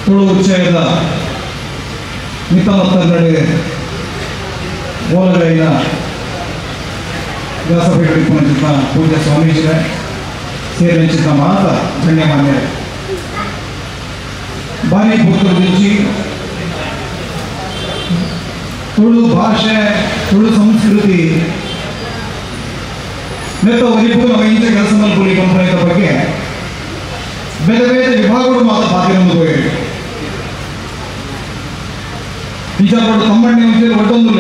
ತುಳು ಉಚ್ಚಯದ ಮಿತ್ತಮತ್ತನ್ನಡೆ ಓಲಗೈನ ವ್ಯಾಸಪೀಠ ಪೂಜ್ಯ ಸ್ವಾಮೀಜಿಯ ಸೇರಿದಂಚಿನ ಮಾತ ಗಣ್ಯಮಾನ್ಯರೇ, ಬಾರಿ ಪುತ್ತೂರು ತುಳು ಭಾಷೆ ತುಳು ಸಂಸ್ಕೃತಿ ನೆತ್ತ ಒರಿಪು ನಮ್ಮ ಇಂಚ ಕೆಲಸ ಮಲ್ಪುಲಿ ಕಂಪನಿಯ ಬಗ್ಗೆ ಬೇರೆ ಬೇರೆ ವಿಭಾಗಗಳು ಮಾತ್ರ ಪಾತಿರೊಂದು ಹೋಗಿ ನಿಜವಾದ ತಮ್ಮಣ್ಣೆ ಅಂತೇಳಿ ಒಟ್ಟೊಂದು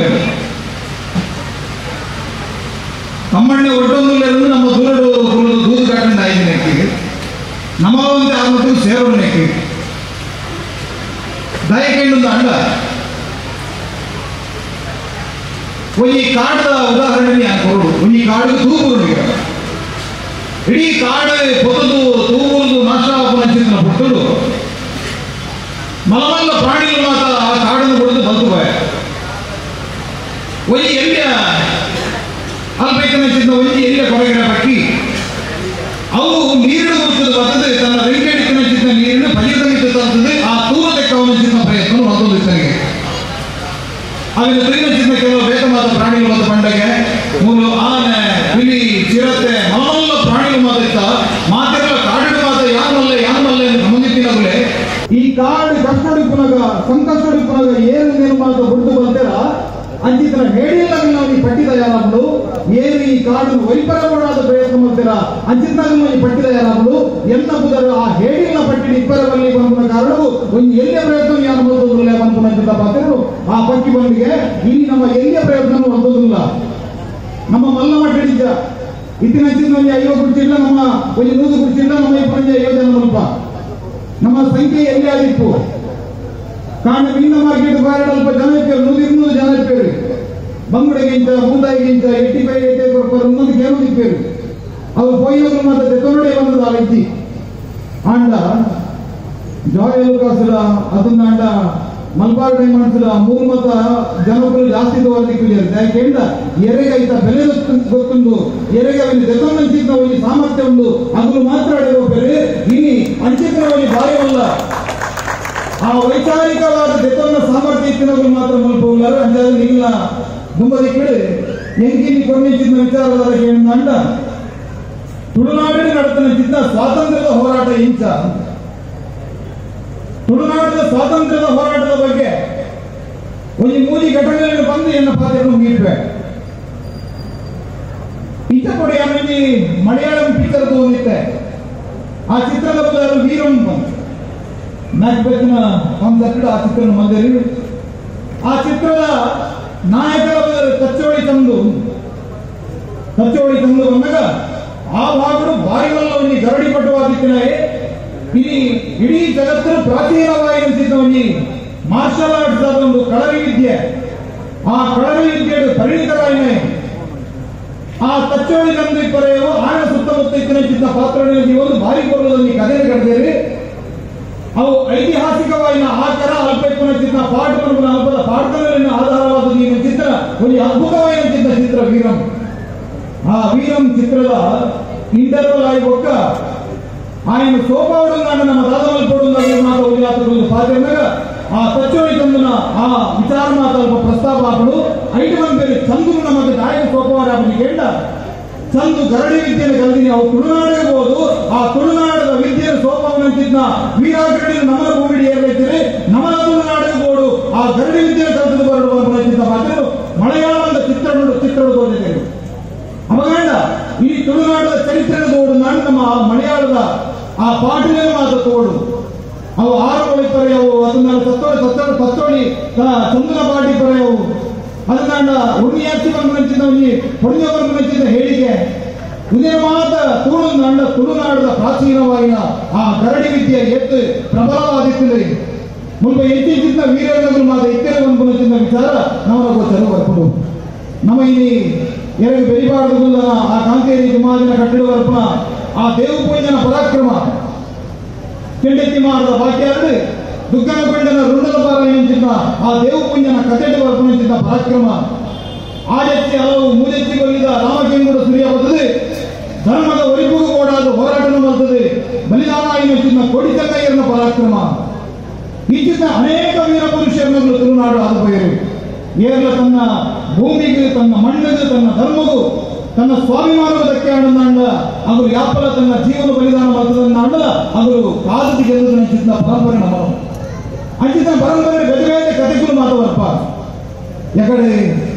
ತಮ್ಮಣ್ಣೆ ಒಟ್ಟೊಂದು ನಮ್ಮ ದೂರಡು ದೂರು ಕಾಟಂಡ ಆಯ್ತು ನೆಕ್ಕಿಗೆ ನಮ್ಮ ಒಂದೇ ಆ ಮಟ್ಟಿಗೆ ಸೇರೋಣ ನೆಕ್ಕಿಗೆ ದಯಕೆಂಡೊಂದು ಅಂಡ ಒಂಜಿ ಕಾಡದ ಉದಾಹರಣೆ ಕೊರಡು ಒಂಜಿ ಕಾಡು ತೂಬುರು ಇಡೀ ಕಾಡು ಪೊತದು ತೂಬುದು ನಾಶ ಆಪುನ ಪುಟ್ಟುದು ಮಲಮಲ್ಲ ಪ್ರಾಣಿಗಳು ಮಾತ್ರ ಆ ಕಾಡನ್ನು ಕೊಡದು ಬಂತು ಬಾಯ ಒಂಜಿ ಎಲ್ಲಿಯ ಅಲ್ಪೈತನ ಒಂಜಿ ಎಲ್ಲಿಯ ಕೊರಗಿನ ಪಕ್ಕಿ ಅವು ನೀರಿನ ಗುರುತದ ಬರ್ತದೆ ತನ್ನ ವೆಂಕಟೇಶ್ವರ ಚಿತ್ತ ನೀರಿನ ಪಜಿತ ತರ್ತದೆ ಆ ತೂರಕ್ಕೆ ಅವನ ಚಿನ್ನ ಪ್ರಯತ್ನ ಮತ್ತೊಂದು ಇತ್ತನಿಗೆ ಅವಿನ ತುರಿನ ಚಿನ್ನ ಕೆಲವು ಬೇಕಮಾದ ಪ್ರಾಣಿಗಳು ಮತ್ತು ಪಂಡಗೆ ಮೂರು ಆನೆ ಹುಲಿ ಚಿರತೆ ಮಲಮಲ್ಲ ಪ್ರಾಣಿಗಳು ಮಾತ್ರ ಇತ್ತ ಮಾತೆಲ್ಲ ಕಾಡಿನ ಮಾತ್ರ ಯಾನಲ್ಲ ಯಾನಲ್ಲ ಎಂದು ಗಮನಿಸಿನಗಲೇ ಈ ಕಾಡು ಕಷ್ಟಡಿಪ್ಪುನಗ ಸಂಕಷ್ಟಡಿಪ್ಪುನಗ ಏನು ನಿರ್ಮಾಣ ಗುರುತು ಬಂತೀರ ಅಂಚಿತನ ಹೇಳಿಲ್ಲ ನಾವು ಈ ಪಟ್ಟಿ ತಯಾರಾಗಲು ಏನು ಈ ಕಾಡು ವೈಪರವಾದ ಪ್ರಯತ್ನ ಮಾಡ್ತೀರಾ ಅಂಚಿತನ ಈ ಪಟ್ಟಿ ತಯಾರಾಗಲು ಎನ್ನ ಬುದರು ಆ ಹೇಳಿಲ್ಲ ಪಟ್ಟಿ ಇಬ್ಬರವಲ್ಲಿ ಬಂದ ಕಾರಣವು ಒಂದು ಎಲ್ಲಿಯ ಪ್ರಯತ್ನ ಯಾರು ಮಾಡೋದಿಲ್ಲ ಬಂದ ಪಾತ್ರರು ಆ ಪಕ್ಕಿ ಬಂದಿಗೆ ಇಲ್ಲಿ ನಮ್ಮ ಎಲ್ಲಿಯ ಪ್ರಯತ್ನ ಹೊಂದೋದಿಲ್ಲ. ನಮ್ಮ ಮಲ್ಲ ಮಟ್ಟಿದ್ದ ಇತ್ತಿನ ಒಂದು 50 ಕುರ್ಚಿಲ್ಲ ನಮ್ಮ ಒಂದು 100 ಕುರ್ಚಿಲ್ಲ ನಮ್ಮ 25 ಜನ ಮುಲ್ಪ ನಮ್ಮ ಸಂಖ್ಯೆ ಎಲ್ಲಿ ಆಗಿತ್ತು ಕಾರಣ ಮೀನ ಮಾರ್ಕೆಟ್ ಬಾರಡ್ ಅಲ್ಪ ಜನ ಇರ್ತಾರೆ 100-200 ಜನ ಇರ್ತಾರೆ ಬಂಗುಡೆಗಿಂತ ಮೂಂದಾಯಿಗಿಂತ 85 85 ಒಂದೊಂದು ಕೇಳೋದು ಇರ್ತಾರೆ ಅವು ಪೋಯಿಯವರು ಮಾತ್ರ ತೆತ್ತೊಂಡೆ ಬಂದದ್ದು ಆ ವ್ಯಕ್ತಿ ಆಂಡ ಜಾಯ್ ಲುಕಾಸ್ಲ ಅದನ್ನ ಆಂಡ ಮಲ್ಬಾರ್ ಡೈಮಂಡ್ಸ್ಲ ಮೂರು ಮತ ಜನಕರು ಜಾಸ್ತಿ ತೋರ್ದಿಕ್ಕಿಲ್ಲ ಯಾಕೆಂದ ಎರೆಗೈತ ಬೆಲೆ ಗೊತ್ತುಂಡು ಎರೆಗೆ ಅವನಿಗೆ ತೆತ್ತೊಂದಂಚಿದ್ದ ಒಂದು ಸಾಮರ್ಥ್ಯ ಉಂಡು ಅದನ್ನು ಮಾತ್ರ ಬೇರೆ ಇನಿ ಅಂಚಿತರವಲ್ಲಿ ಬಾಯವಲ್ಲ ಆ ವೈಚಾರಿಕವಾದ ದೆತ್ತೊಂದ ಸಾಮರ್ಥ್ಯ ಇತ್ತಿನವರು ಮಾತ್ರ ಮುಲ್ಪುಲ್ಲಾರು ಅಂದಾಜು ನಿಲ್ಲ ದುಂಬದಿ ಕೇಳಿ ಎಂಕಿನಿ ಕೊನ್ನಿಂಚಿದ್ದ ವಿಚಾರವಾದ ಕೇಳಿದ ತುಳುನಾಡಿನ ನಡತನ ಸ್ವಾತಂತ್ರ್ಯದ ಹೋರಾಟ ಇಂಚ ತುಳುನಾಡಿನ ಸ್ವಾತಂತ್ರ್ಯದ ಹೋರಾಟದ ಬಗ್ಗೆ ಒಂದು ಮೂಲಿ ಘಟನೆಯನ್ನು ಬಂದು ಎನ್ನ ಪಾತ್ರವನ್ನು ಮುಗಿಯುತ್ತವೆ. ಇಂಚ ಕೊಡಿ ಆಮೇಲೆ ಮಲಯಾಳಂ ಪಿಕ್ಚರ್ ತಗೊಂಡಿತ್ತೆ ಆ ಚಿತ್ರದ ಬದಲು ವೀರಂ ಬಂತು ಮ್ಯಾಕ್ಬೆತ್ನ ಕಾನ್ಸೆಪ್ಟ್ ಆ ಚಿತ್ರ ಮಂದಿರಿ ಆ ಚಿತ್ರದ ನಾಯಕರ ಬದಲು ತಚ್ಚೋಳಿ ತಂದು ಬಂದಾಗ ಆ ಭಾಗಗಳು ಭಾರಿ ಒಂದು ಗರಡಿ ಪಟುವಾಗಿತ್ತಿನಾಯೆ ಇಡೀ ಇಡೀ ಜಗತ್ತಿನ ಪ್ರಾಚೀನವಾಗಿ ಒಂಜಿ ಮಾರ್ಷಲ್ ಆರ್ಟ್ಸ್ ಆದ ಒಂದು ಕಳರಿ ವಿದ್ಯೆ ಆ ಕಳರಿ ವಿದ್ಯೆ ಪರಿಣಿತರಾಯಿನ ಆ ತಚ್ಚೋಳಿ ತಂದು ಇಬ್ಬರೆಯು ಆನ ಸುತ್ತಮುತ್ತ ಇತ್ತಿನ ಚಿತ್ತ ಪಾತ್ರಗಳ ಜೀವನ ಭಾರಿ ಕೊರಲಲ್ಲಿ ಕಥೆ ಕರೆದಿರಿ ಅವು ಐತಿಹಾಸಿಕವಾಗಿ ಆಕಾರ ಅಲ್ಪೈಪುನ ಚಿತ್ರ ಪಾಠವನ್ನು ಅಲ್ಪದ ಪಾಠಗಳಲ್ಲಿ ಆಧಾರವಾದ ಚಿತ್ರ ಒಂದು ಅದ್ಭುತವಾದ ಚಿತ್ರ ಚಿತ್ರ ವೀರಂ. ಆ ವೀರಂ ಚಿತ್ರದ ಇಂಟರ್ವಲ್ ಆಗಿ ಒಕ್ಕ ఆయన ಸೋಪಾವಡು ನಮ್ಮ ದಾದಮಲ್ಪಡು ಮಾತ ಒಲಿಯಾತದ್ದು ಪಾತ್ರ ಆ ತಚ್ಚೋಳಿ ತಂದನ ಆ ವಿಚಾರ ಮಾತ ಅಲ್ಪ ಪ್ರಸ್ತಾಪ ಆಪಡು ಐಟು ಬಂದ ಚಂದು ನಮ್ಮ ದಾಯಕ ಸೋಪವಾರ ಕೇಳ ಚಂದು ಗರಡಿ ವಿದ್ಯೆಯನ್ನು ಕಲ್ತೀನಿ ಅವು ತುಳುನಾಡಿಗೆ ಹೋದು ಆ ತುಳುನಾಡದ ವಿದ್ಯೆಯ ಸೋಪವನಂತಿದ್ನ ವೀರಾಗರಡಿ ನಮನ ಭೂಮಿ ಏರ್ಲೈತಿರಿ ನಮನ ತುಳುನಾಡಿಗೆ ಬೋಡು ಆ ಗರಡಿ ವಿದ್ಯೆಯನ್ನು ಕಲ್ತದ್ದು ಬರಡು ಅಂತ ಮಾತ್ರ ಮಲಯಾಳದ ಚಿತ್ರ ತೋರಿದ್ದೇವೆ. ಅಮಗಂಡ ಈ ತುಳುನಾಡದ ಚರಿತ್ರೆ ತೋಡು ನಾನು ನಮ್ಮ ಮಲಯಾಳದ ಆ ಪಾಟಿನ ಮಾತ್ರ ತೋಡು ಅವು ಆರು ಪರೆಯವು ಅದನ್ನ ತತ್ತೋಳಿ ತತ್ತೋಳಿ ತತ್ತೋಳಿ ಚಂದನ ಪಾಟಿ ಪರೆಯವು ಅದನ್ನ ಉಣ್ಣಿಯಾಚಿ ಬಂದು ಹೊಡಿಯ ಬಂದು ಹೇಳಿಕೆ ಉದಯ ಮಾತ ತುಳುನಾಡ ತುಳುನಾಡದ ಪ್ರಾಚೀನವಾಯಿನ ಆ ಗರಡಿ ವಿದ್ಯೆ ಎತ್ತು ಪ್ರಬಲವಾದಿತ್ತು ಮುಲ್ಪ ಎತ್ತಿದ್ದ ವೀರನಗರು ಮಾತ ಎತ್ತೆರ ಬಂದು ವಿಚಾರ ನಮ್ಮ ಗೋಚರ ಬರ್ಪುಡು ನಮ್ಮ ಇಲ್ಲಿ ಎರಡು ಬೆರಿಬಾರದು ಆ ಕಾಂತೇರಿ ಜಮಾಜಿನ ಕಟ್ಟಡ ಬರ್ಪುನ ಆ ದೇವಪೂಜನ ಪರಾಕ್ರಮ ಕೆಂಡೆತ್ತಿ ಮಾಡದ ಬಾಕಿಯಾರು ದುಗ್ಗನ ಪಂಡನ ರುಂಡದ ಪಾರಾಯಣ ಆ ದೇವಪುಂಜನ ಕಥೆಡು ಬರ್ಪುನ ಪರಾಕ್ರಮ ಆಜತ್ತಿ ಹಲವು ಮೂಜೆತ್ತಿ ಕೊಲ್ಲಿದ ರಾಮಕೆಂಗುಡ ಸೂರ್ಯ ಬರ್ತದೆ ಧರ್ಮದ ಒರಿಪುಗು ಓಡಾದ ಹೋರಾಟನು ಬರ್ತದೆ ಬಲಿದಾನ ಚಿನ್ನ ಕೋಡಿ ಚನ್ನಯ್ಯನ ಪರಾಕ್ರಮ ಇಂಚಿನ ಅನೇಕ ವೀರ ಪುರುಷರನ್ನು ತುಳುನಾಡು ಆದಪೋಯರು. ಏರ್ಲ ತನ್ನ ಭೂಮಿಗೆ, ತನ್ನ ಮಣ್ಣಿಗೆ, ತನ್ನ ಧರ್ಮಗೂ, ತನ್ನ ಸ್ವಾಭಿಮಾನದ ಧಕ್ಕೆ ಆನಂದ ಅವರು ಯಾಪಲ ತನ್ನ ಜೀವನ ಬಲಿದಾನ ಮಾಡ್ತದನ್ನ ಅವರು ಕಾದದ ಗೆಲ್ಲುವ ಅಂಚಿನ ಪರಂಪರೆ ನಮ್ಮ ಅಂಚಿನ ಪರಂಪರೆ ಬೇರೆ ಬೇರೆ ಕಥೆಗಳು ಮಾತವರ್ಪ. ಯಾಕಡೆ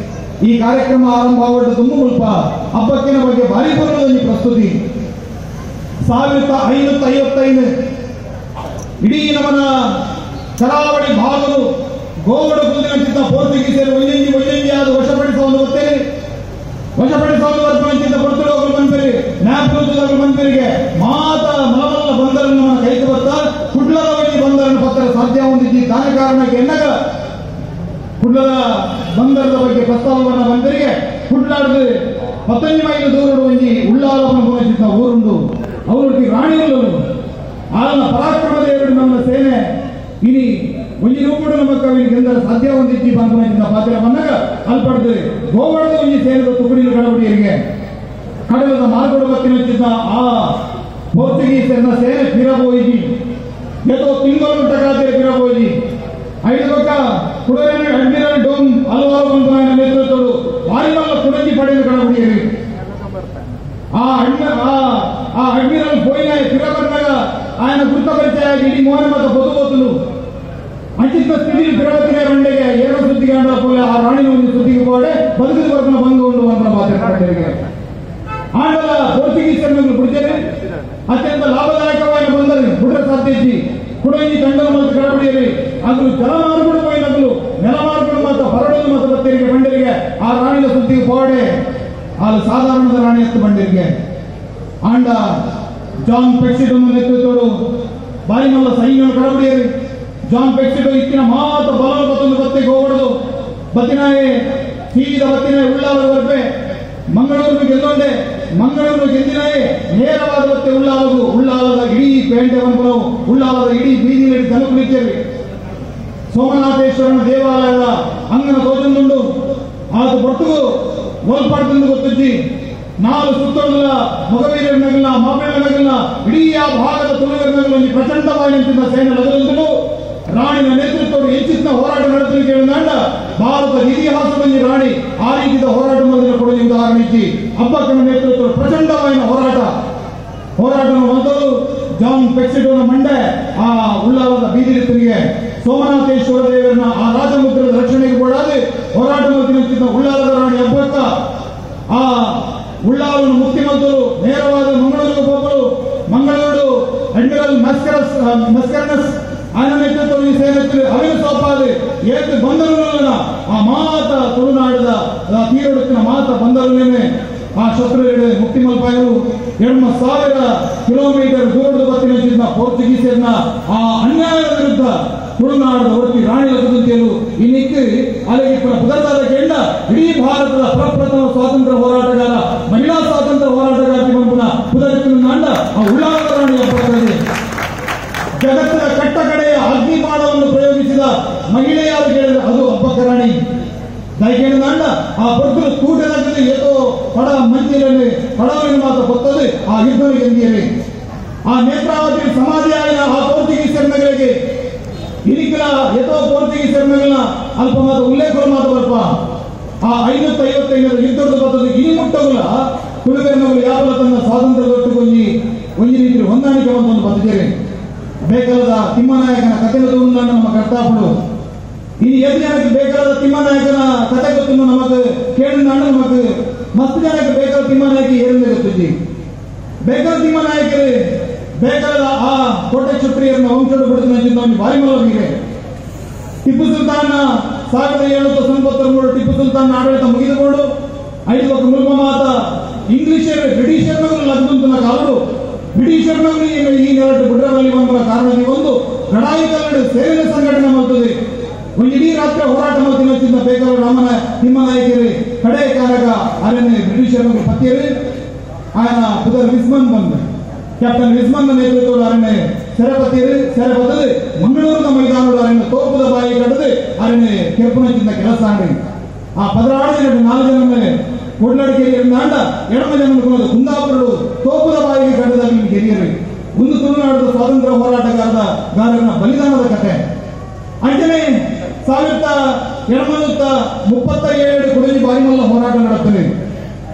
ಈ ಕಾರ್ಯಕ್ರಮ ಆರಂಭ ಆವಟ್ಟು ತುಂಬ ಮುಲ್ಪ ಹಬ್ಬಕ್ಕಿನ ಬಗ್ಗೆ ಭಾರಿ ಪೂರ್ವದಲ್ಲಿ ಪ್ರಸ್ತುತಿ 1555 ಇಡೀ ನಮನ ಕರಾವಳಿ ಭಾಗವು ಗೋವಡ ಕುಂದಿನ ಪೋರ್ಚುಗೀಸರು ಒಂಜೊಂಜಿ ಒಂಜೊಂಜಿ ಆದ ವಶಪಡಿಸುವ ಗೊತ್ತೇನೆ ವಶಪಡಿಸುವ ಅಂಚಿನ ಪೊರ್ತುಡೋಗಲು ಬಂದ್ಪೇರಿ ನ್ಯಾಪುರದವರು ಬಂದ್ಪೇರಿಗೆ ಮಾತ ಮಲಮಲ್ಲ ಬಂದರನ್ನು ನಮ್ಮ ಕೈಗೆ ಬರ್ತಾ ಕುಡ್ಲದ ಬಳಿ ಬಂದರನ್ನು ಪತ್ತರ ಸಾಧ್ಯ ಹೊಂದಿದ್ದಿ ದಾನ ಕಾರಣಕ್ಕೆ ಎನ್ನಗ ಕುಡ್ಲದ ಬಂದರದ ಬಗ್ಗೆ ಪ್ರಸ್ತಾವವನ್ನು ಬಂದರಿಗೆ ಕುಡ್ಲಾಡದು 15 ಮೈಲು ದೂರ ಒಂಜಿ ಉಳ್ಳಾಲವನ್ನು ಘೋಷಿಸಿದ ಊರುಂಡು ಅವರಿಗೆ ರಾಣಿಗಳು ಆಳನ ಪರಾಕ್ರಮದ ಎರಡು ನಮ್ಮ ಸೇನೆ ಇನಿ ಒಂಜಿ ರೂಪುಡು ನಮ್ಮ ಕವಿಗೆ ಗೆಂದರ ಸಾಧ್ಯ ಹೊಂದಿದ್ದಿ ಬಂಧುವಿನ ಪಾತ್ರ ಬಂದಾಗ ಅಲ್ಪಡ್ದು ಗೋವಾಡದ ಒಂಜಿ ಸೇನದ ತುಕುಡಿಲು ಕಡಬಡಿಯರಿಗೆ ಕಡಲದ ಮಾರ್ಗಡು ಬತ್ತಿನ ಹಚ್ಚಿದ್ದ ಆ ಪೋರ್ಚುಗೀಸರನ್ನ ಸೇನೆ ಫಿರಬೋಯಿಜಿ ಏತೋ ತಿಂಗಳು ಟಕಾತೆ ಫಿರಬೋಯಿಜಿ ಐದು ಪಕ್ಕ ಕುಡರನ್ನು ಅಡ್ಮಿರಲ್ ಡೋಮ್ ಹಲವಾರು ಬಂಧುವಿನ ನೇತೃತ್ವಗಳು ಭಾರಿ ಮಲ್ಲ ಕುಡಂಜಿ ಪಡೆದು ಕಡಬಡಿಯರಿ ಆ ಅಡ್ಮಿರಲ್ ಪೋಯಿನ ಫಿರಬಂದಾಗ ఆయన ಗುರುತ ಪರಿಚಯ ಆಗಿ ಇಡೀ ಮೋಹನ ಮತ್ತು ಬದುಕೋತನು ಅಂಚಿತ ಸ್ಥಿತಿ ಫಿರಬತ್ತಿನ ಬಂಡೆಗೆ ಏನೋ ಸುದ್ದಿಗೆ ಅಂಡ ಆ ರಾಣಿನ ಒಂದು ಸುದ್ದಿಗೆ ಹೋಡೆ ಬದುಕಿದ ಬರ್ಕನ ಬಂದು ಉಂಡು ಅಂತ ಮಾತಾಡ್ತಾರೆ. ಆಂಡಲ ಪೋರ್ಚುಗೀಸರನ್ನು ಬಿಡ್ತೇನೆ ಅತ್ಯಂತ ಲಾಭದಾಯಕವಾಗಿ ಬಂದರೆ ಬಿಡ್ರೆ ಸಾಧ್ಯ ಇಜ್ಜಿ ಕುಡಂಜಿ ತಂಡನ ಮತ್ತು ಕಡಬಡಿಯರಿ ಅದು ಜಲಮಾರ್ಗಡು ಪೋಯಿನಗಲು ನೆಲಮಾರ್ಗಡು ಮತ್ತು ಹೊರಡಲು ಮತ್ತು ಬತ್ತರಿಗೆ ಬಂಡರಿಗೆ ಆ ರಾಣಿನ ಸುದ್ದಿಗೆ ಹೋಡೆ ಅದು ಸಾಧಾರಣದ ರಾಣಿ ಎತ್ತು ಬಂಡರಿಗೆ ಆಂಡ ಜಾನ್ ಪೆಕ್ಸಿಟೋ ನೇತೃತ್ವಡು ಬಾರಿ ಮಲ್ಲ ಸೈನ್ಯ ಕಡಬಡಿಯರಿ ಜಾನ್ ಪೆಕ್ಸಿಟೋ ಇತ್ತಿನ ಮಾತ ಬಲ ಬತ್ತೊಂದು ಬತ್ತೆ ಗೋವಡದು ಬತ್ತಿನಾಯೆ ಸೀದ ಬತ್ತಿನಾಯ ಉಳ್ಳಾಲ ಬರ್ಪೆ ಮಂಗಳೂರು ಗೆಲ್ಲೊಂಡೆ ಮಂಗಳೂರು ಗೆದ್ದಿನಾಯೆ ನೇರವಾದ ಬತ್ತೆ ಉಳ್ಳಾಲಗು ಉಳ್ಳಾಲದ ಇಡೀ ಪೇಂಟೆ ಬಂದು ಉಳ್ಳಾಲದ ಇಡೀ ಬೀದಿಯಲ್ಲಿ ತಲುಪಲಿದ್ದೇವೆ. ಸೋಮನಾಥೇಶ್ವರನ ದೇವಾಲಯದ ಅಂಗನ ತೋಜಂದುಂಡು ಆತ ಬೊಟ್ಟುಗು ಒಲ್ಪಾಡ್ತಂದು ಗೊತ್ತಿಜ್ಜಿ ನಾಲ್ಕು ಸುತ್ತೊಡಲ ಮೊಗವೀರರ ನಗಲ ಮಾಪಿಳ ನಗಲ ಇಡೀ ಆ ಭಾಗದ ತುಳುವರ ನಗಲಲ್ಲಿ ಪ್ರಚಂಡವಾಗಿ ನಿಂತಿದ್ದ ಸೇನೆ ಲಗದಂತಲೂ ರಾಣಿನ ನೇತೃತ್ವದ ಹೆಚ್ಚಿನ ಹೋರಾಟ ನಡೆಸಲು ಕೇಳಿದಾಗ ಭಾರತದ ಇತಿಹಾಸದಲ್ಲಿ ರಾಣಿ ಆ ರೀತಿಯ ಹೋರಾಟ ಮೊದಲು ಕೊಡಲಿ ಉದಾಹರಣೆ ಇಚ್ಚಿ ಹಬ್ಬಕ್ಕನ ನೇತೃತ್ವದ ಪ್ರಚಂಡವಾದ ಹೋರಾಟ ಮೊದಲು ಜಾನ್ ಪೆಕ್ಸಿಟೋನ ಮಂಡೆ ಆ ಉಳ್ಳಾಲದ ಬೀದಿರಿತನಿಗೆ ಸೋಮನಾಥೇಶ್ವರ ದೇವರನ್ನ ಆ ರಾಜಮುದ್ರದ ರಕ್ಷಣೆಗೆ ಕೊಡಾದೆ ಹೋರಾಟ ನಿಂತಿದ್ದ ಉಳ್ಳಾಲದ ರಾಣಿ ಹಬ್ಬಕ್ಕ ಆ ಉಳ್ಳಾಲನ್ನು ಮುಖ್ಯಮಂತ್ರಿಗಳು ನೇರವಾದ ಮಂಗಳೂರಿಗೆ ಹೋಗಲು ಮಂಗಳೂರು ಅಡ್ಮಿರಲ್ ಮಸ್ಕರನಸ್ ఆయన ನೇತೃತ್ವದಲ್ಲಿ ಸೇನೆ ಅವಿನ ಸೋಪಾದೆ ಏತು ಬಂದರು ಆ ಮಾತ ತುಳುನಾಡದ ತೀರೊಡುತ್ತಿನ ಮಾತ ಬಂದರುನೇ ಆ ಶತ್ರು ಮುಕ್ತಿ ಮಲ್ಪಾಯರು 2000 ಕಿಲೋಮೀಟರ್ ದೂರದ ಬತ್ತಿನ ಪೋರ್ಚುಗೀಸರನ್ನ ಆ ಅನ್ಯಾಯದ ವಿರುದ್ಧ ತುಳುನಾಡದ ಹೊರತಿ ರಾಣಿ ಲಗದಂತೆಯಲು ಇನ್ನಿಕ್ಕೆ ಅಲ್ಲಿಗೆ ಪುದರ್ದಾದ ಕೆಂಡ ಇಡೀ ಭಾರತದ ಪ್ರಪ್ರಥಮ ಸ್ವಾತಂತ್ರ್ಯ ಹೋರಾಟಗಾರ ಮಹಿಳಾ ಸ್ವಾತಂತ್ರ್ಯ ಹೋರಾಟಗಾರ್ತಿ ಬಂಪುನ ಪುದರಿತ್ತಿನ ನಾಂಡ ಆ ಉಳ್ಳಾಲದ ರಾಣಿಯ ಪಕ್ಕದಲ್ಲಿ ಜಗತ್ತಿನ ಕಟ್ಟ ಕಡೆಯ ಅಗ್ನಿಬಾಣವನ್ನು ಪ್ರಯೋಗಿಸಿದ ಮಹಿಳೆಯಾರು ಕೇಳಿದ್ರೆ ಅದು ಹಬ್ಬಕ್ಕ ರಾಣಿ. ದಯಕೇಳಿದ ಆ ಬರ್ತರು ತೂಟದಲ್ಲಿ ಏತೋ ಪಡ ಮಂಚಿನಲ್ಲಿ ಪಡವಿನ ಮಾತ್ರ ಬರ್ತದೆ ಆ ಯುದ್ಧವಿಗೆ ಎಂದಿಯಲ್ಲಿ ಆ ನೇತ್ರಾವತಿ ಸಮಾಧಿಯಾಗಿನ ಆ ಪೋರ್ಚುಗೀಸರಿಗೆ ಇನಿಕಲ ಏತೋ ಪೋರ್ಚುಗೀಸರ ಅಲ್ಪ ಮಾತ್ರ ಉಲ್ಲೇಖ ಮಾತ್ರ ಬರ್ಪ ಆ 555 ಯುದ್ಧದ ಬರ್ತದೆ ಇನಿ ಮುಟ್ಟಗುಲ ತುಳುವೆನ್ನವರು ಯಾವ ತನ್ನ ಸ್ವಾತಂತ್ರ್ಯ ದೊಟ್ಟುಕೊಂಜಿ ಒಂಜಿ ರೀತಿ ಹೊಂದಾಣಿಕೆ ಒಂದು ಬರ್ತೇವೆ. ಬೇಕಾದ ತಿಮ್ಮನಾಯಕನ ಕಥೆ ನಮ್ಮ ಕರ್ತಾಪಡು ಇನ್ನು ಎದ್ದು ಜನಕ್ಕೆ ಬೇಕಾದ ತಿಮ್ಮನಾಯಕನ ಕಥೆ ಗೊತ್ತು ನಮಗ್ ಕೇಳಿದ ನಮಗ್ ಮಸ್ತ್ ಜನಕ್ಕೆ ಬೇಕಾದ ತಿಮ್ಮನಾಯಕ ಏರಿಂದ ಗೊತ್ತಿದ್ದಿ ಬೇಕಾದ ತಿಮ್ಮನಾಯಕರು ಬೇಕಾದ ಆ ಕೋಟೆ ಕ್ಷತ್ರಿಯರನ್ನ ವಂಶಡು ಬಿಡುತ್ತಿದ್ದ ಭಾರಿ ಮಲವಿಗೆ ಟಿಪ್ಪು ಸುಲ್ತಾನ 1793 ಟಿಪ್ಪು ಸುಲ್ತಾನ್ ಆಡಳಿತ ಮುಗಿದುಕೊಂಡು ಐದು ಪಕ್ಕ ಮುಲ್ಪ ಮಾತ ಇಂಗ್ಲಿಷರು ಬ್ರಿಟಿಷರ್ನವರು ಲಗ್ನಂತನ ಕಾಲರು ಬ್ರಿಟಿಷರ್ನವರು ಈ ನೆಲಟ್ಟು ಬಿಡ್ರವಲ್ಲಿ ಬಂದ ಕಾರಣ ಒಂದು ಗಡಾಯಿ ಕನ್ನಡ ಸೇನೆ ಸಂಘಟನೆ ಮಾಡ್ತದೆ. ಒಂದು ಇಡೀ ರಾತ್ರಿ ಹೋರಾಟ ಮಾಡ್ತಿದ್ದ ಬೇಕಾದ ರಾಮನ ತಿಮ್ಮನಾಯಕರು ಕಡೆ ಕಾಲಗ ಅರಣ್ಯ ಬ್ರಿಟಿಷರ್ನವರು ಪತ್ತಿಯರು ఆయన ಪುದರ್ ವಿಸ್ಮನ್ ಬಂದ ಕ್ಯಾಪ್ಟನ್ ವಿಸ್ಮನ್ ನೇತೃತ್ವದ ಅರಣ್ಯ ಸೆರೆಪತ್ತಿಯರು ಸೆರೆಪತ್ತದು ಮಂಗಳೂರಿನ ಮೈದಾನದ ಅರಣ್ಯ ತೋಪದ ಬಾಯಿ ಕಟ್ಟದು ಅರಣ್ಯ ಕೆರ್ಪುನಚಿಂದ ಕೆಲಸ ಆಡಿ ಆ 16 ಜನ 4 ಜನ ಮೇಲೆ ಕೊಡ್ಲಾಡಿ ಕೆರಿಯರ್ ಆಂಡ ಎಡಮ ಜನ ಕುಂದಾಪುರಡು ತೋಪದ ಬಾಯಿಗೆ ಕಟ್ಟದ ಕೆರಿಯರು ಒಂದು ತುಳುನಾಡದ ಸ್ವಾತಂತ್ರ್ಯ ಹೋರಾಟಗಾರರ ಗಾರನ ಬಲಿದಾನದ ಕಥೆ. ಅಂಚನೆ 1837 ಕುಡಲಿ ಬಾರಿಮಲ್ಲ ಹೋರಾಟ ನಡೆಯುತ್ತದೆ.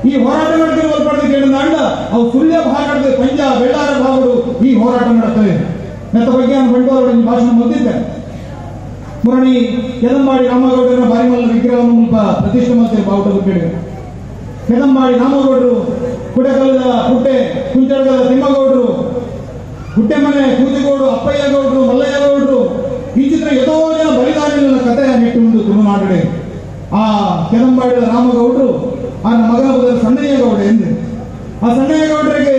ಈ ಹೋರಾಟ ನಡೆದಿರುವ ಕೇಳಿದ ಅವು ಸುಳ್ಯ ಭಾಗದ ಪಂಜಾಬ್ ಬೆಳ್ಳಾರ ಭಾಗಗಳು ಈ ಹೋರಾಟ ನಡೆಯುತ್ತದೆ. ಮೆತ್ತ ಬಗ್ಗೆ ನಾನು ಬಂಡವಾಳ ಭಾಷಣ ಹೊಂದಿದ್ದೆ. ಮುರಣಿ ಕೆದಂಬಾಡಿ ರಾಮಗೌಡರ ಬಾರಿಮಲ್ಲ ವಿಗ್ರಹವನ್ನು ಮುಲ್ಪ ಪ್ರತಿಷ್ಠೆ ಮಾಡ್ತಾರೆ ಬಾವುಟ ಬಿಟ್ಟಿದೆ. ಕೆದಂಬಾಡಿ ರಾಮಗೌಡರು, ಕುಡಕಲದ ಪುಟ್ಟೆ ಕುಂಚಡಗದ ತಿಮ್ಮಗೌಡರು, ಗುಡ್ಡೆಮನೆ ಕೂಜುಗೌಡರು, ಅಪ್ಪಯ್ಯ ಗೌಡರು, ಮಲ್ಲಯ್ಯ ಗೌಡರು, ಈ ಚಿತ್ರ ಎಷ್ಟೋ ಜನ ಬಲಿದಾನಿಗಳ ಕಥೆಯ ನೆಟ್ಟು ತುಳುನಾಡಿದೆ. ಆ ಕೆದಂಬಾಡಿದ ರಾಮಗೌಡರು ಆ ಮಗನ ಬದಲು ಸಣ್ಣಯ್ಯ ಗೌಡ ಎಂದು ಆ ಸಣ್ಣಯ್ಯ ಗೌಡರಿಗೆ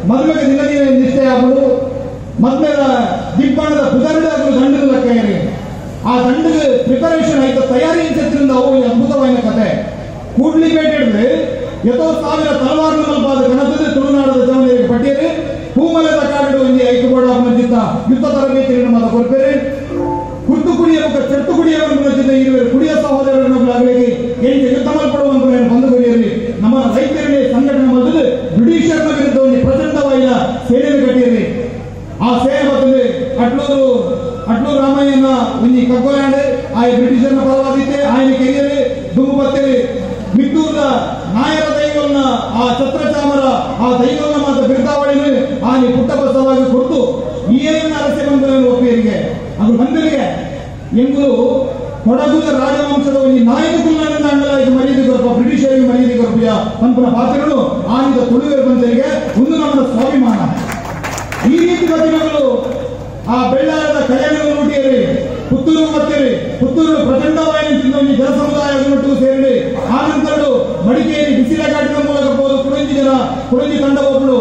ಮದುವೆಗೆ ದಿನ ದಿನ ನಿಷ್ಠೆ ಆಗಲು ಮದ್ಮೆದ ದಿಬ್ಬಣದ ಪುದರಿದಾಗಲು ದಂಡದ ಲೆಕ್ಕ ಆ ದಂಡಗೆ ಪ್ರಿಪರೇಷನ್ ಆಯ್ತು ತಯಾರಿ ಅನ್ಸತ್ತಿನಿಂದ ಅವು ಅದ್ಭುತವಾದ ಕಥೆ. ಕೂಡ್ಲಿಪೇಟೆ ಹಿಡಿದ್ರೆ ಎಷ್ಟೋ ಸಾವಿರ ತಲವಾರು ಮಲ್ಪಾದ ಗಣತದ ತುಳುನಾಡದ ಜವನಿಗೆ ಪಟ್ಟಿಯರಿ ಹೂಮಲದ ಕಾಡು ಒಂಜಿ ಐಕುಬೋಡ ಮಂಜಿತ ಯುದ್ಧ ತರಬೇತಿಯನ್ನು ಮಾತ ಕೊಡ್ತೇವೆ. ಕುರ್ತು ಕುಡಿಯ ಚೆಟ್ಟು ಕುಡಿಯವರನ್ನು ಇರುವರು ಕುಡಿಯ ಸಹೋದರರನ್ನಾಗಲಿ ಎಂಟು ಯುದ್ಧ ಮಲ್ಪಡುವಂತ ಬಂದು ಬರೆಯಲಿ ನಮ್ಮ ರೈತರಲ್ಲಿ ಸಂಘಟನೆ ಮಾಡಿದ್ರೆ ಬ್ರಿಟಿಷರ್ನ ವಿರುದ್ಧ ಒಂದು ಪ್ರಚಂಡವಾದ ಸೇನೆಯನ್ನು ಕಟ್ಟಿಯಲಿ. ಆ ಸೇನೆ ಬರ್ತದೆ ಅಟ್ಲೂರು ಅಟ್ಲೂರು ರಾಮಯ್ಯನ ಒಂಜಿ ಕಗ್ಗೋಲ್ಯಾಂಡ್ ಆಯ ಬ್ರಿಟಿಷರ್ನ ಪರವಾದಿತ್ತೆ ಆಯನ ಕೆರಿಯಲಿ ದುಂಬು ಬತ್ತೇರಿ ಮಿತ್ತೂರ್ದ ನಾಯರ ದೈವನ್ನ ಆ ಛತ್ರಚಾಮರ ಆ ದೈವನ ಮಾತ ಬಿರ್ದಾವಳಿನ ಆನೆ ಪುಟ್ಟ ಬಸವಾಗಿ ಕೊಡ್ತು ಈ ಏನ ಅರಸೆ ಬಂದ ಒಪ್ಪಿಯರಿಗೆ ಅದು ಬಂದರಿಗೆ ಎಂಬುದು ಕೊಡಗುದ ರಾಜವಂಶದ ಒಂದು ನಾಯಕ ಕುಲನಾಗಿ ಮರ್ಯಾದೆ ಕೊರಪ ಬ್ರಿಟಿಷರಿಗೆ ಮರ್ಯಾದೆ ಕೊರಪಿಯ ಪಂಪನ ಪಾತ್ರಗಳು ಆನಿದ ತುಳುವೆರ ಬಂದರಿಗೆ ಒಂದು ನಮ್ಮ ಸ್ವಾಭಿಮಾನ. ಈ ರೀತಿ ಬದಿನಗಳು ಆ ಬೆಳ್ಳಾರದ ಕಲ್ಯಾಣ ಲೂಟಿಯರಿ ಪುತ್ತೂರು ಮತ್ತೇರಿ ಪುತ್ತೂರು ಪ್ರಚಂಡವಾಯಿನ ಜನಸಮುದಾಯ ಸೇರಿ ಆನಂತರ ಮಡಿಕೇರಿ ಬಿಸಿಲಘಾಟಿನ ಮೂಲಕ ಹೋದು ಕುಡಂಜಿ ಜನ ಕುಡಂಜಿ ತಂಡ ಹೋಗ್ಲು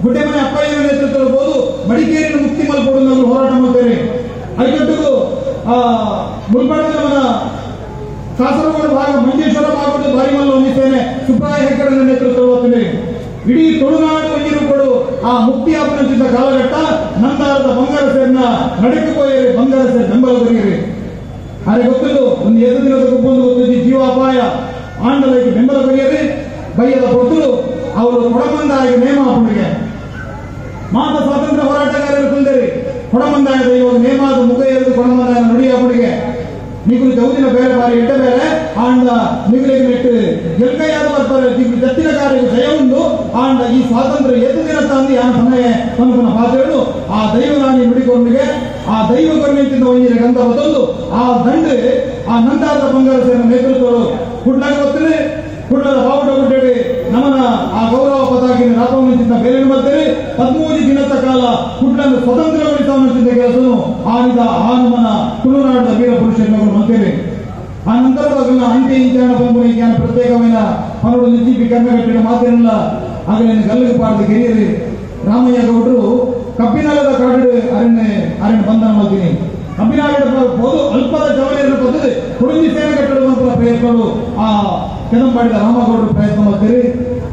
ಗುಡ್ಡೆಮನೆ ಅಪ್ಪಯ್ಯನ ನೇತೃತ್ವದಲ್ಲಿ ಹೋದು ಮಡಿಕೇರಿಯನ್ನು ಮುಕ್ತಿ ಮಲ್ಪಡು ನಾವು ಹೋರಾಟ ಮಾಡ್ತೇವೆ. ಐಕಟ್ಟಿಗೂ ಆ ಮುಲ್ಬಣದ ಕಾಸರಗೋಡು ಭಾಗ ಮಂಜೇಶ್ವರ ಭಾಗದ ಬಾರಿಮಲ್ಲ ಹೊಂದಿದ್ದೇನೆ ಸುಬ್ರಾಯ ಹೆಗ್ಗಡನ ನೇತೃತ್ವ ಹೋಗ್ತೇನೆ. ಇಡೀ ತುಳುನಾಡು ಹೊಂದಿರುಕೊಡು ಆ ಮುಕ್ತಿ ಆಪನಂತಿದ್ದ ಕಾಲಘಟ್ಟ ನಂದಾರದ ಬಂಗಾರ ಸೇರಿನ ನಡಕ್ಕೆ ಹೋಯರಿ ಬಂಗಾರ ಸೇರಿ ಬೆಂಬಲ ಬರೆಯಿರಿ. ಆದರೆ ಗೊತ್ತಿಲ್ಲ ಒಂದು ಎದು ದಿನದ ಗುಬ್ಬೊಂದು ಗೊತ್ತಿದ್ದು ಜೀವಾಪಾಯ ಆಂಡಲಕ್ಕೆ ಬೆಂಬಲ ಬರೆಯರಿ ಬೈಯದ ಕೊಟ್ಟರು ಅವರು ಕೊಡಮಂದಾಯ ನೇಮ ಹಾಕೊಂಡಿಗೆ ಮಾತ ಸ್ವಾತಂತ್ರ್ಯ ಹೋರಾಟಗಾರರು ಕುಂದೇರಿ ಕೊಡಮಂದಾಯದ ಇವಾಗ ನೇಮಾದ ಮುಖ ಎರೆದು ಕೊಡಮಂದಾಯ ನುಡಿ ಹಾಕೊಂಡಿಗೆ ನಿಗುಲು ಜೌದಿನ ಬೇರೆ ಬಾರಿ ಎಡ್ಡ ಬೇರೆ ಆಂಡ ನಿಗುಲಿಗೆ ನೆಟ್ಟು ಗೆಲ್ಕೈಯಾದ ಬರ್ತಾರೆ ದಿಗ್ಲು ಜತ್ತಿನ ಕಾರ್ಯಕ್ಕೆ ಜಯ ಉಂಡು ಆಂಡ ಈ ಸ್ವಾತಂತ್ರ್ಯ ಎದ್ದು ದಿನ ತಂದು ಯಾನ ಸಮಯ ಪನ್ಪನ ಪಾತ್ರಗಳು ಆ ದೈವನಾಣಿ ನುಡಿಕೊಂಡಿಗೆ ಆ ದೈವ ಕರ್ಣಿಂತಿದ್ದ ಒಂಜಿನ ಗಂಧ ಬದಲು ಆ ದಂಡೆ ಆ ನಂದಾರದ ಬಂಗಾರ ಸೇರಿನ ನೇತೃತ್ವಗಳು ಕುಡ್ಲಾಗ ಬರ್ತಾರೆ ಕುಡ್ಲದ ಬಾವುಟ ಗುಡ್ಡೇಡಿ ನಮನ ಆ ಗೌರವ ಪತಾಕಿನ ರಾಪವಂಚಿನ ಬೇರೆ ಬರ್ತಾರೆ. 13 ದಿನದ ಕಾಲ ಕುಡ್ಲನ್ನು ಸ್ವತಂತ್ರಗೊಳಿಸುವಂತಿದ್ದ ಕೆಲಸನು ಆನಿದ ಆನುಮನ ತುಳುನಾಡದ ವೀರ ಪುರುಷರು ಮಂತೇವೆ. ಆ ನಂತರ ಅಂಟೆ ಇಂಚಾಣ ಬಂಬುನಿ ಪ್ರತ್ಯೇಕమైన ಪನ್ನಡು ನಿಜ್ಜಿಪಿ ಕನ್ನಗಟ್ಟಿನ ಮಾತಿರಲ್ಲ ಆಗಲೇ ಗಲ್ಲಿಗೆ ಪಾಡದ ಗೆರಿಯರಿ ರಾಮಯ್ಯ ಗೌಡರು ಕಬ್ಬಿನಾಲದ ಕಾಡು ಅರಣ್ಯ ಅರಣ್ಯ ಬಂಧನ ಮಾಡ್ತೀನಿ. ಕಬ್ಬಿನಾಲದ ಬೋದು ಅಲ್ಪದ ಜವಳಿಯನ್ನು ಪದ್ಧತಿ ಕುಡಂಜಿ ಸೇನೆ ಕಟ್ಟಡುವಂತಹ ಪ್ರಯತ್ನಗಳು ಆ ಕೆದಂಬಾಡಿದ ರಾಮಗೌಡರು ಪ್ರಯತ್ನ ಮಾಡ್ತೀರಿ.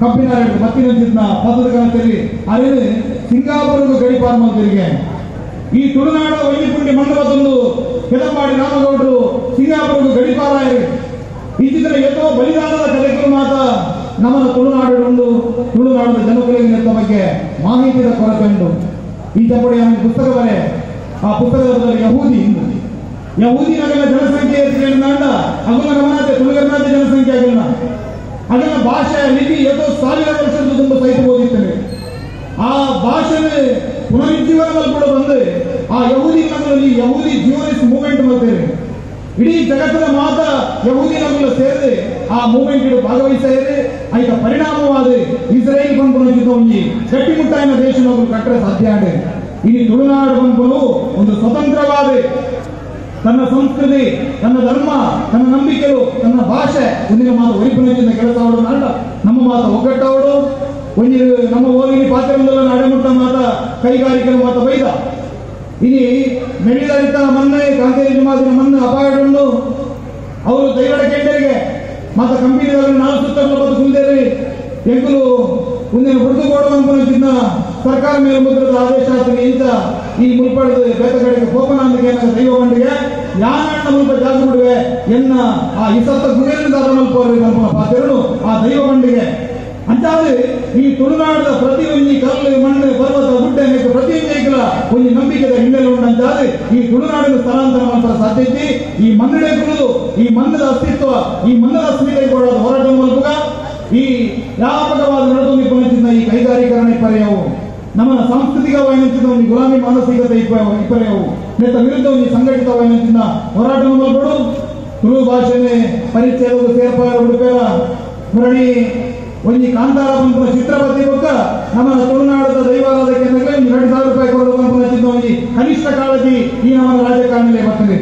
ಕಬ್ಬಿನಾಲ ಮತ್ತಿನ ಪದ್ಧತಿ ಕಾಣ್ತೀರಿ ಅರಣ್ಯ ಸಿಂಗಾಪುರಗೂ ಗಡಿಪಾರು ಮಾಡ್ತೀರಿಗೆ. ಈ ತುಳುನಾಡ ವೈದ್ಯಪುಂಡಿ ಮಂಡಪದೊಂದು ಕೆದಂಬಾಡಿ ರಾಮಗೌಡರು ಸಿಂಗಾಪುರಗೂ ಗಡಿಪಾರಾಯರು. ಈ ಚಿತ್ರ ಎತ್ತೋ ಬಲಿದಾನದ ಕಲೆಗಳು ಮಾತ್ರ ನಮ್ಮನ್ನು ತುಳುನಾಡು ತುಳುನಾಡಿನ ಜನಕುಲಿನ ಬಗ್ಗೆ ಮಾಹಿತಿಯ ಕೊರತೆ ಉಂಟು. ಈ ಚಪ್ಪಡಿ ಪುಸ್ತಕ ಬರೆ ಆ ಪುಸ್ತಕದ ಯಹೂದಿ ಯಹೂದಿ ನಗರ ಜನಸಂಖ್ಯೆ ಅಗುಲ ಗಮನತೆ ತುಳುಗರ್ನಾಥ ಜನಸಂಖ್ಯೆ ಆಗಿಲ್ಲ. ಅದನ್ನ ಭಾಷೆ ಲಿಪಿ ಎಷ್ಟೋ ಸಾವಿರ ವರ್ಷದ ತುಂಬ ಸಹಿತ ಓದಿರ್ತೇವೆ. ಆ ಭಾಷೆ ಪುನರುಜ್ಜೀವನ ಕೂಡ ಬಂದು ಆ ಯಹೂದಿ ನಗರಲ್ಲಿ ಯಹೂದಿ ಜಿಯೋನಿಸ್ಟ್ ಮೂವ್ಮೆಂಟ್ ಮಾಡ್ತೇವೆ. ಇಡೀ ಜಗತ್ತಿನ ಮಾತ ಯಹೂದಿ ನಗರ ಸೇರಿದೆ ಆ ಮೂವ್ಮೆಂಟ್ ಭಾಗವಹಿಸ್ತಾ ಐತ ಪರಿಣಾಮವಾದ ಇಸ್ರೇಲ್ ಬಂದು ಒಂಜಿ ಗಟ್ಟಿಮುಟ್ಟಾಯಿನ ದೇಶ ಕಟ್ಟರೆ ಸಾಧ್ಯ ಆಗಿದೆ. ಇಡೀ ತುಳುನಾಡು ಬಂದು ಒಂದು ಸ್ವತಂತ್ರವಾದ ತನ್ನ ಸಂಸ್ಕೃತಿ, ತನ್ನ ಧರ್ಮ, ತನ್ನ ನಂಬಿಕೆಗಳು, ತನ್ನ ಭಾಷೆ ಒಂದಿನ ಮಾತು ಒರಿಪುನಚಿನ ಕೆಲಸ ಅಲ್ಲ ನಮ್ಮ ಮಾತು ಒಗ್ಗಟ್ಟವಳು ಒಂಜಿ ನಮ್ಮ ಓದಿನ ಪಾತ್ರದಿಂದಲೂ ಅಡೆಮುಟ್ಟ ಮಾತ ಕೈಗಾರಿಕೆ ಮಾತ ಬೈದ ಇನಿ ಮೆಳಿದರಿತ ಮೊನ್ನೆ ಕಾಂತೇರಿ ಜಮಾತಿನ ಮಣ್ಣು ಅಪಾಯಗೊಂಡು ಅವರು ದೈವಡ ಕೆಂಡರಿಗೆ ಮಾತ ಕಂಪನಿದವರು ನಾಲ್ಕು ಸುತ್ತಲೂ ಬದು ಕುಂದೇರಿ ಎಂಕುಲು ಒಂದಿನ ಹುಡುದು ಕೊಡುವಂತ ಸರ್ಕಾರ ಮೇಲೆ ಮುದ್ರದ ಆದೇಶ ಆತನ ಇಂತ ಈ ಮುಲ್ಪಡೆದು ಬೇತಗಡೆಗೆ ಕೋಪನಾಂದಿಗೆ ದೈವ ಬಂಡಿಗೆ ಯಾನಣ್ಣ ಮುಲ್ಪ ಜಾಗ ಬಿಡುವೆ ಎನ್ನ ಆ ಇಸತ್ತ ಗುರಿಯಿಂದ ಮಲ್ಪೋರು ಪಾತ್ರರು ಆ ದೈವ ಬಂಡಿಗೆ ಅಂಚಾದ ಈ ತುಳುನಾಡದ ಪ್ರತಿ ಒಂಜಿ ಕಲ್ಲು ಮಣ್ಣು ಪರ್ವತ ಗುಡ್ಡೆ ಪ್ರತಿಯೊಂಜಿ ಒಂಜಿ ನಂಬಿಕೆದ ಹಿನ್ನೆಲೆ ಉಂಟಂಚಾದ ಈ ತುಳುನಾಡಿನ ಸ್ಥಳಾಂತರ ಮಾತ್ರ ಸಾಧ್ಯ ಇದ್ದಿ ಈ ಮನ್ನಡೆ ಕುಳಿದು ಈ ಮಣ್ಣದ ಅಸ್ತಿತ್ವ ಈ ಮಣ್ಣದ ಅಸ್ಮಿತೆ ಕೂಡ ಹೋರಾಟ ಮೂಲಕ ಈ ವ್ಯಾಪಕವಾದ ನಡೆದು ಪುನಚಿನ ಈ ಕೈಗಾರೀಕರಣ ಇಪ್ಪರೆಯವು ನಮ್ಮ ಸಾಂಸ್ಕೃತಿಕವಾಯಿನ ಒಂದು ಗುಲಾಮಿ ಮಾನಸಿಕತೆ ಇಪ್ಪರೆಯವು ನೆತ್ತ ವಿರುದ್ಧ ಒಂದು ಸಂಘಟಿತವಾಯಿನ ಹೋರಾಟ ಮೂಲಕ ತುಳು ಭಾಷೆನೆ ಪರಿಚಯ ಸೇರ್ಪಾಯ ಉಡುಪೇರ ಮುರಣಿ ಒಂಜಿ ಕಾಂತಾರ ಪಂಪುನ ಚಿತ್ರಪತಿ ಬೊಕ್ಕ ನಮ್ಮ ತುಳುನಾಡದ ದೈವಾರಾಧಕ್ಕೆ 2000 ರೂಪಾಯಿ ಕೊರಡು ಪಂಪುನ ಚಿತ್ರ ಒಂಜಿ ಕನಿಷ್ಠ ಕಾಳಜಿ ಈ ನಮ್ಮ ರಾಜಕಾರಣಿಲೇ ಬರ್ತದೆ.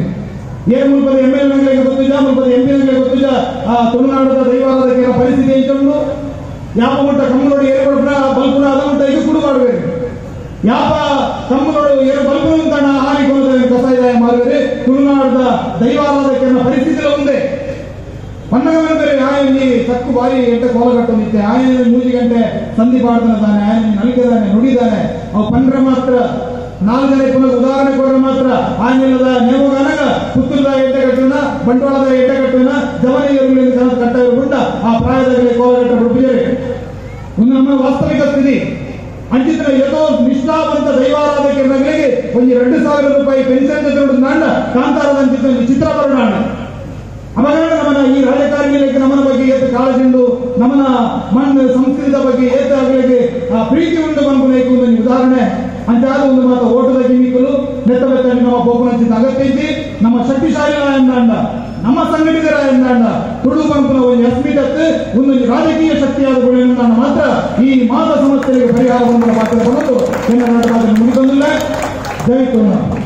ಏ ಮುಲ್ಪದ ಎಂ ಎಲ್ ನಂಗಲಿಗೆ ಗೊತ್ತಿಲ್ಲ, ಮುಲ್ಪದ ಎಂ ಪಿ ನಂಗಲಿಗೆ ಗೊತ್ತಿಲ್ಲ ಆ ತುಳುನಾಡದ ದೈವಾರಾಧಕ್ಕೆ ಪರಿಸ್ಥಿತಿ ಎಂಚುಂಡು. ಯಾಪ ಮುಟ್ಟ ಕಮ್ಮನೋಡು ಏರು ಕೊಡ್ಪುನ ಬಲ್ಪುನ ಅದ ಮುಟ್ಟ ಇದು ಕುಡು ಮಾಡಬೇಕು. ಯಾಪ ಕಮ್ಮನೋಡು ಏರು ಬಲ್ಪುನ ಅಂತಾಣ ಆನಿ ಕೊಲದ ಕಸಾಯ ಮಾಡುವರೆ ತುಳುನಾಡದ ದೈವಾರಾಧಕ್ಕೆ ಪರಿಸ್ಥಿತಿ ಒಂದೇ. ಪನ್ನಗಮನ ಬೇರೆ ಆಯನಿ ಸಕ್ಕು ಬಾರಿ ಎಂಟ ಕೋಲಗಟ್ಟು ನಿತ್ಯ ಆಯನ 3 ಗಂಟೆ ಸಂಧಿ ಪಾಡ್ತಾನೆ, ಆಯನ ನಲಿಕೆದಾನೆ ನುಡಿದಾನೆ. ಅವು ಪಂಡ್ರೆ ಮಾತ್ರ 4 ಜನ ಪುನಃ ಉದಾಹರಣೆ ಕೊಡ್ರೆ ಮಾತ್ರ ಆಯನಿಲ್ಲದ ನೇಮಗಾನಗ ಪುತ್ತೂರದ ಎಡ್ಡೆ ಕಟ್ಟುನ ಬಂಟ್ವಾಳದ ಎಡ್ಡೆ ಕಟ್ಟುನ ಜವನಿ ಕಟ್ಟ ಗುಂಡ ಆ ಪ್ರಾಯದಾಗಲೇ ಕೋಲಗಟ್ಟ ಬಿಡುಪಿದ್ದಾರೆ. ಒಂದು ನಮ್ಮ ವಾಸ್ತವಿಕ ಸ್ಥಿತಿ ಅಂಚಿತ್ರ ಯಥೋ ನಿಷ್ಠಾವಂತ ದೈವಾರಾಧಕರಿಗೆ ಒಂದು 2000 ರೂಪಾಯಿ ಪೆನ್ಷನ್ ಜೊತೆ ಕಾಂತಾರದ ಅಂಚಿತ್ರ ಚಿತ್ರ ಬರೋಣ. ಅವಾಗ ನಮ್ಮನ ಈ ರಾಜಕಾರಣಿಗಳಿಗೆ ನಮ್ಮನ ಬಗ್ಗೆ ಏತ ಕಾಳಜಿ ಉಂಡು, ನಮ್ಮನ ಮಣ್ಣು ಸಂಸ್ಕೃತಿಯ ಬಗ್ಗೆ ಏತ ಆಗಲಿಗೆ ಆ ಪ್ರೀತಿ ಉಂಡು ಬಂದು ಒಂದು ಉದಾಹರಣೆ. ಅಂತಾದ ಒಂದು ಮಾತು ಓಟದ ಗಿಮಿಕಲು ನೆತ್ತ ಬೆತ್ತ ನಮ್ಮ ಬೋಪನಂಚಿತ ಅಗತ್ಯ ಇದ್ದಿ ನಮ್ಮ ಶಕ್ತಿಶಾಲಿ ಎಂದಾಂಡ ನಮ್ಮ ಸಂಘಟಿತರ ಎಂದಾಂಡ ತುಳು ಪಂಪುನ ಒಂದು ಅಸ್ಮಿತತ್ತು ಒಂದು ರಾಜಕೀಯ ಶಕ್ತಿಯಾದ ಗುಣ ಮಾತ್ರ ಈ ಮಾತ ಸಮಸ್ಯೆಗೆ ಪರಿಹಾರ ಬಂದ ಪಾತ್ರ ಬಂದು ಮುಗಿದೊಂದಿಲ್ಲ. ಜೈ ತುಳುನಾಡು.